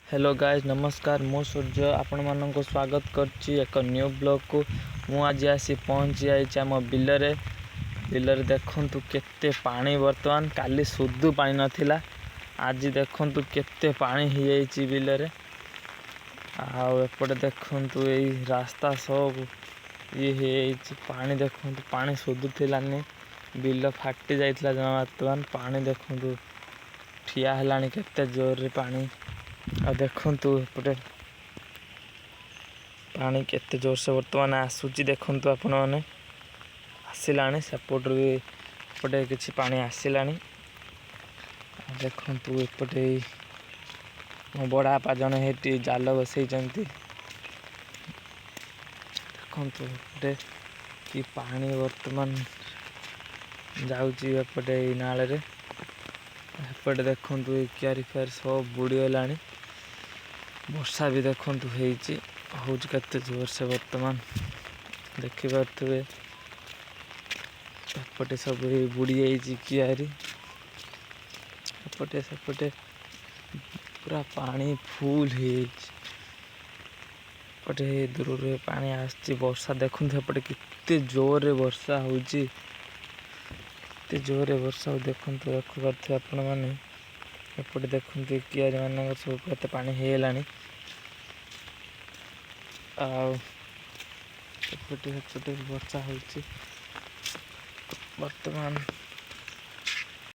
Hello guys, ନମସ୍କାର। ମୁଁ ସୂର୍ଯ୍ୟ, ଆପଣମାନଙ୍କୁ ସ୍ୱାଗତ କରୁଛି ଏକ ନ୍ୟୁ ବ୍ଲଗ୍କୁ। ମୁଁ ଆଜି ଆସି ପହଞ୍ଚି ଯାଇଛି ଆମ ବିଲରେ। ବିଲରେ ଦେଖନ୍ତୁ କେତେ ପାଣି ବର୍ତ୍ତମାନ। କାଲି ସୁଦୁ ପାଣି ନଥିଲା, ଆଜି ଦେଖନ୍ତୁ କେତେ ପାଣି ହେଇଯାଇଛି ବିଲରେ। ଆଉ ଏପଟେ ଦେଖନ୍ତୁ, ଏଇ ରାସ୍ତା ସବୁ ଇଏ ହେଇଯାଇଛି ପାଣି। ଦେଖନ୍ତୁ, ପାଣି ସୁଦୁ ଥିଲାନି, ବିଲ ଫାଟି ଯାଇଥିଲା ଜମା। ବର୍ତ୍ତମାନ ପାଣି ଦେଖନ୍ତୁ, ଠିଆ ହେଲାଣି କେତେ ଜୋରରେ ପାଣି। ଆଉ ଦେଖନ୍ତୁ, ଏପଟେ ପାଣି କେତେ ଜୋରସେ ବର୍ତ୍ତମାନ ଆସୁଛି। ଦେଖନ୍ତୁ ଆପଣମାନେ, ଆସିଲାଣି ସେପଟରୁ ବି, ଏପଟେ କିଛି ପାଣି ଆସିଲାଣି। ଆଉ ଦେଖନ୍ତୁ, ଏପଟେ ଏଇ ମୋ ବଡ଼ ବାପା ଜଣେ ହେଇଠି ଜାଲ ବସେଇଛନ୍ତି। ଦେଖନ୍ତୁ, ଏପଟେ କି ପାଣି ବର୍ତ୍ତମାନ ଯାଉଛି ଏପଟେ ଏଇ ନାଳରେ। ଏପଟେ ଦେଖନ୍ତୁ, ଏଇ କିଆରି ଫିଆରି ସବୁ ବୁଡ଼ିଗଲାଣି। ବର୍ଷା ବି ଦେଖନ୍ତୁ ହେଇଛି, ହେଉଛି କେତେ ଜୋରସେ ବର୍ତ୍ତମାନ, ଦେଖିପାରୁଥିବେ। ଏପଟେ ସବୁ ଏଇ ବୁଡ଼ି ଯାଇଛି କିଆରି, ଏପଟେ ସେପଟେ ପୁରା ପାଣି ଫୁଲ ହେଇଯାଇଛି। ଏପଟେ ଦୂରରୁ ପାଣି ଆସୁଛି। ବର୍ଷା ଦେଖନ୍ତୁ, ଏପଟେ କେତେ ଜୋରରେ ବର୍ଷା ହେଉଛି, କେତେ ଜୋରରେ ବର୍ଷା ହଉ ଦେଖନ୍ତୁ, ଦେଖିପାରୁଥିବେ ଆପଣମାନେ। ଏପଟେ ଦେଖନ୍ତୁ, କିଆରି ମାନଙ୍କର ସବୁ କେତେ ପାଣି ହେଇଗଲାଣି। ଆଉ ଏପଟେ ସେପଟେ ବର୍ଷା ହେଉଛି ବର୍ତ୍ତମାନ।